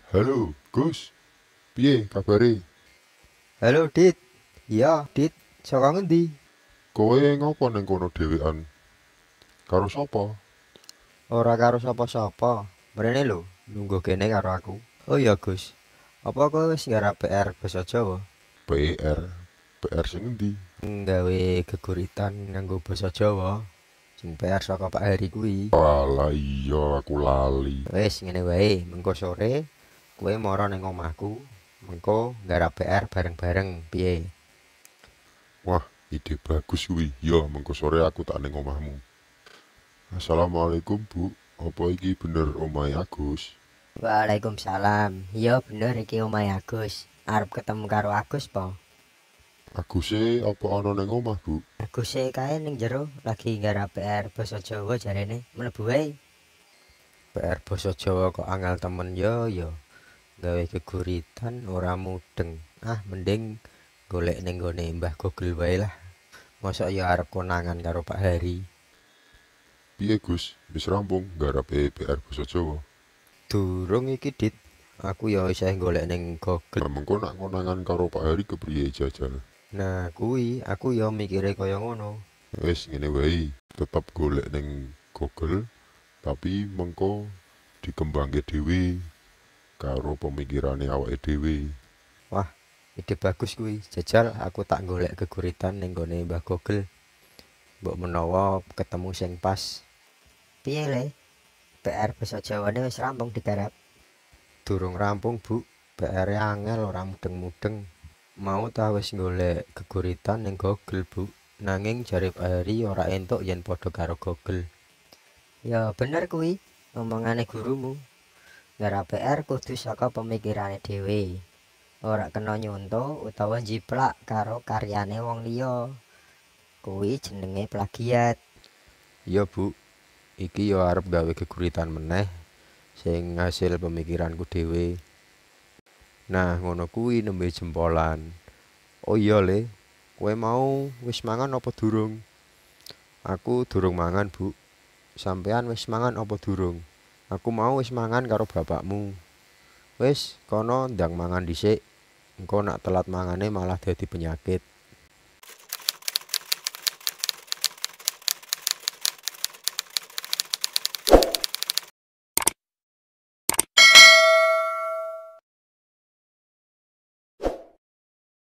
Halo, Gus. Piye kabare? Halo Dit. Iya, Dit. Saka ngendi? Kowe ngopo ning kono dhewean? Karo sapa? Ora karo sapa-sapa. Mrene lho, lungguh kene karo aku. Oh iya, Gus. Apa kowe wis nggarap PR basa Jawa? PR. PR sing endi? Nggawe geguritan nganggo basa Jawa. Sing PR saka Pak Heri kuwi. Alah iya, aku lali. Wis ngene wae, mengko sore kowe mara ning omahku, mengko nggarap PR bareng-bareng, piye? Wah, ide bagus kuwi. Ya, mengko sore aku tak ning omahmu. Assalamualaikum, Bu. Apa iki bener omahe Agus? Waalaikumsalam. Iya bener iki omahe Agus. Arep ketemu karo Agus po? Aguse apa ana ning omah, Bu? Aguse kae ning jero lagi nggarap PR basa Jawa jarene. Mlebu wae. PR basa Jawa kok angel temen yo yo. Gawe geguritan ora mudeng. Ah, mending golek ning gone Mbah Google wae lah. Mosok ya arep konangan karo Pak Heri. Piye, Gus? Wis rampung nggarape PR basa Jawa? Durung iki, Dit. Aku ya isih golek ning Google. Lah mengko nak konangan karo Pak Heri kepriye jajal? Nah, kuwi aku ya mikire kaya ngono. Wis ngene wae, tetep golek ning Google, tapi mengko dikembangke dhewe karo pemikirane awake dhewe. Wah, ide bagus kuwi. Jajal aku tak golek geguritan ning gone Mbah Google. Mbok menawa ketemu sing pas. Piye le? PR basa Jawane wis rampung digarap? Durung rampung, Bu. PR angel ora mudeng-mudeng. Mau ta wis golek geguritan ning Google, Bu. Nanging jare Pak Heri ora entuk yen padha karo Google. Ya bener kuwi omongane gurumu. Nggarap PR kudu saka pemikirane dhewe. Ora kena nyonto utawa njiplak karo karyane wong liya. Kuwi jenenge plagiat. Iya, Bu. Iki ya arep gawe geguritan meneh sing hasil pemikiranku dhewe. Nah, ngono kuwi nembe jempolan. Oh iya, Le. Kowe mau wis mangan apa durung? Aku durung mangan, Bu. Sampean wis mangan apa durung? Aku mau wis mangan karo bapakmu. Wis, kono ndang mangan dhisik. Engko nak telat mangane malah dadi penyakit.